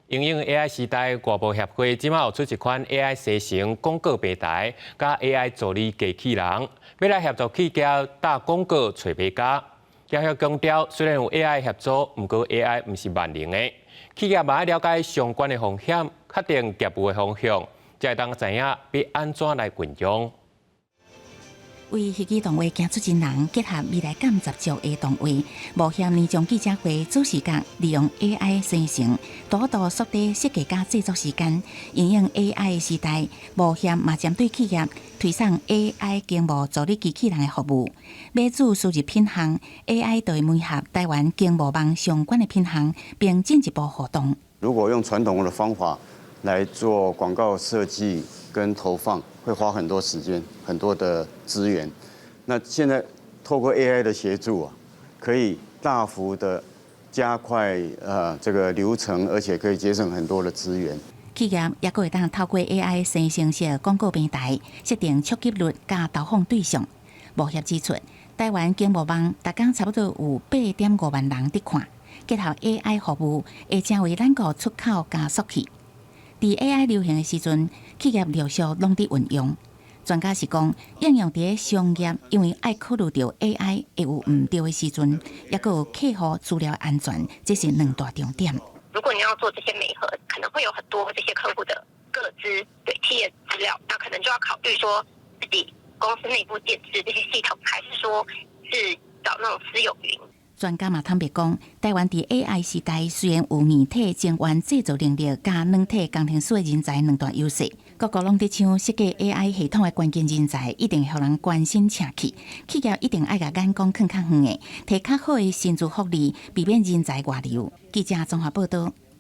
因應 AI 時代，外貿協會這馬有出一款 AI 生成廣告平台，佮 AI 助理機器人，欲來協助企業打廣告、揣買家。業協強調，雖然有 AI 協助，毋過 AI 毋是萬能的，企業嘛愛了解相關的風險，確定業務的方向，才會當知影欲按怎來運用。為虛擬動畫傑出真人，結合未來感十足的動畫，貿協年終記者會主視覺利用 AI 生成，大大縮短設計佮製作時間。因應 AI 時代，貿協嘛針對企業推送 AI 經貿助理機器人的服務。買主輸入品項，AI 就會媒合台灣經貿網相關的品項，並進一步互動。如果用傳統的方法來做廣告設計跟投放，會花很多時間、很多的資源。那現在透過 AI 的協助啊，可以大幅的加快這個流程，而且可以節省很多的資源。企業也閣會當透過 AI 生成式廣告平台，設定觸及率佮投放對象。貿協指出，台灣經貿網逐工差不多有8.5萬人佇看，結合 AI 服務，會成為咱國出口加速器。佇 AI 流行的時陣，企業陸續攏佇運用。專家是講，應用佇咧商業，因為愛考慮著 AI 會有毋著的時陣，抑閣有客戶資料安全，這是兩大重點。如果你要做這些媒合，可能會有很多這些客戶的個資，對企業資料，那可能就要考慮說自己公司內部建置這些系統，還是說是找那種私有雲。專家嘛坦白講，台灣佇 AI 時代雖然有硬體晶圓製造能力佮軟體工程師的人才兩大優勢，各國攏佇搶設計 AI 系統的關鍵人才，一定會予人關心請去。企業一定愛共眼光看較遠的，提較好的薪資福利，避免人才外流。記者綜合報道。